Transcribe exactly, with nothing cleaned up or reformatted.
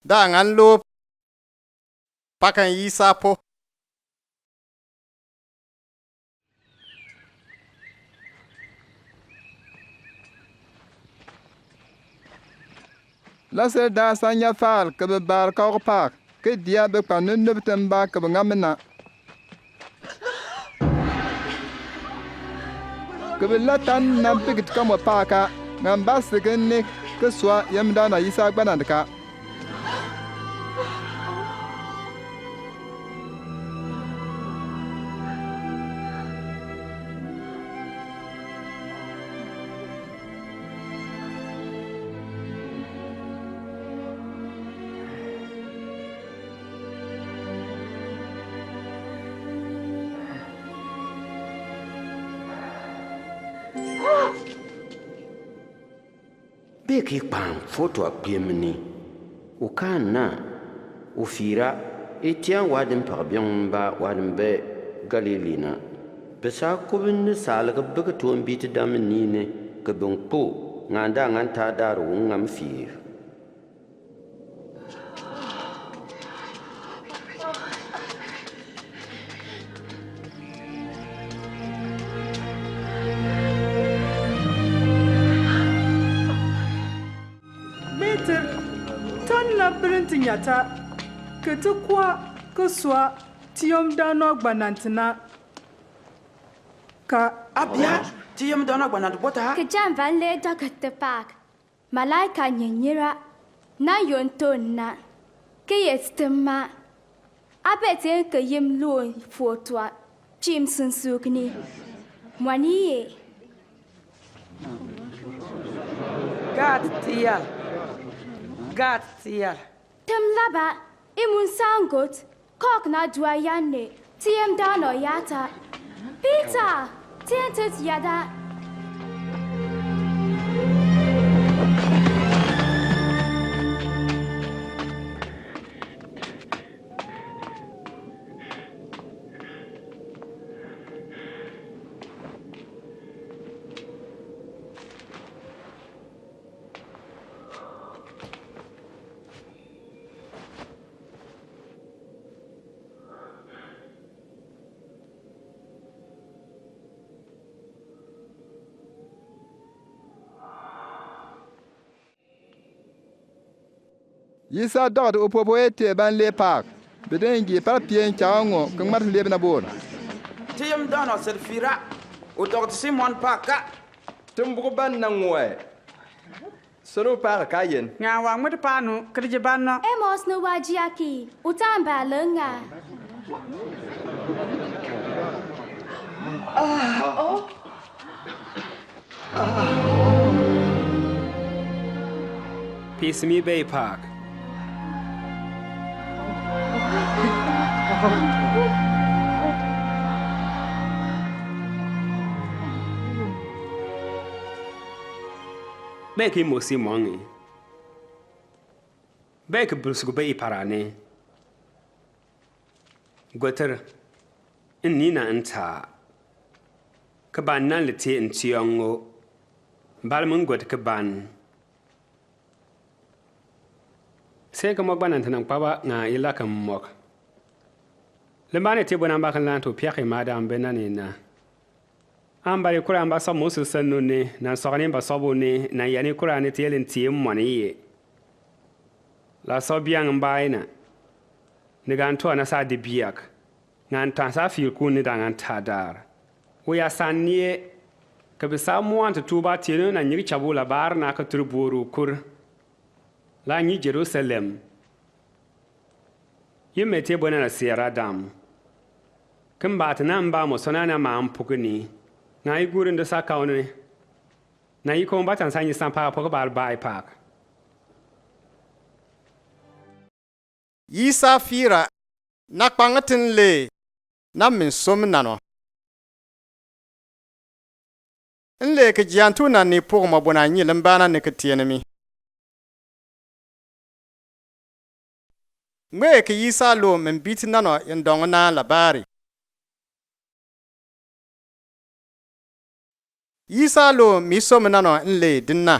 Da ngan lop pakǝn Isa pu. Lasel da sa nya faal kǝbi bar kawk paak kǝdi a bǝ kpa nǝnnub tǝmba kǝbi ngam na. Kǝbi latan na bǝgǝt kamwa paak a ngam ba sǝgǝn ni kǝsua yamdan a Isa gbanand ka. Bek i kpaam foto a kpiem ni. U kaa na, u fira, i tian wa din pak biang ba wa din be Galili na. Besa kubin ni sal ka bek tuon bi ti dam ni ne, ka beng po, ngan da ngan ta dar u ngam fir. Mitir, tɔn la birin ti nyata, kǝ ti kua, kǝ sua, ti yom danɔ gbananti na. Ka. Abia, ti yom danɔ gbananti bota. Kǝ jan van le dɔkǝt ti pak. Malaika nyinyira na yon ton na. Kǝ yet tǝmma. Abet en kǝ yim luon fotua. Chim sunsuk ni. Mwani ye. Gat tial. Gat tial. Tǝm laba, i mun sangot. Kok na dua yanne, ti yem danɔ yata. Peter, ti yem tǝt yada. Isa dɔgdɛ u puɔpɔ ete ban le paak. Beden gi par pien cha ngo kǝ ŋmat leb na bor. Ti yem danɔ sel fira. U dɔgdɛ Simon paak ka. Tǝm buk ban na ngwe. Solo paak ka yen. Nga wa ŋmut paanu kǝdǝ jiban no. Amos no wa jiaki. U tamba lǝnga. Pis mi bey paak. Bek i mosi mɔngi. Bek i bulsuk bey i parane. Gwetǝr, ǝnni na ǝnta. Kǝ ban nan lǝte ǝntiɔŋ ŋo. Bal mǝn gwet kǝ ban. Se kǝ mɔk ba nan tǝnam kpaba nga ila kǝ mɔk. Lǝmbane te bɔ nan ba kǝn lan to piak i madam be nan ina. Ambali kura amba sɔb musu sǝnnu ni, nan sɔgani mba sɔbu ni, nan yani kura ni tielin tie mɔni ye. La sɔb biang mba ina. Ni gan tua na sa di biak. Ngan tan sa fil kun ni da ngan ta dar. Wu ya san ni ye. Kǝ bi sa muan tutu ba tienu na nyigi chabu la bar na kǝ tur buru kur. La nyi Jerusalem. Yim mete bɔ nan a siara dam. Kǝn ba tǝna mba mɔ sɔna na ma mpukǝni. Nga i gurǝn dǝ sa kaunǝ. Na i kɔn ba tan sa nyi sampa pɔkɔ bal bai pak. Isa fira na kpang tǝn le na min som nanɔ. N le kǝ jiantu nan ni puk mɔ buna nyi lǝmbana ni kǝ tienǝmi. Ŋwe kǝ Isa lo min biti nanɔ yǝn dɔŋ na labari. Isa lo mi som nanɔ n le dǝnna.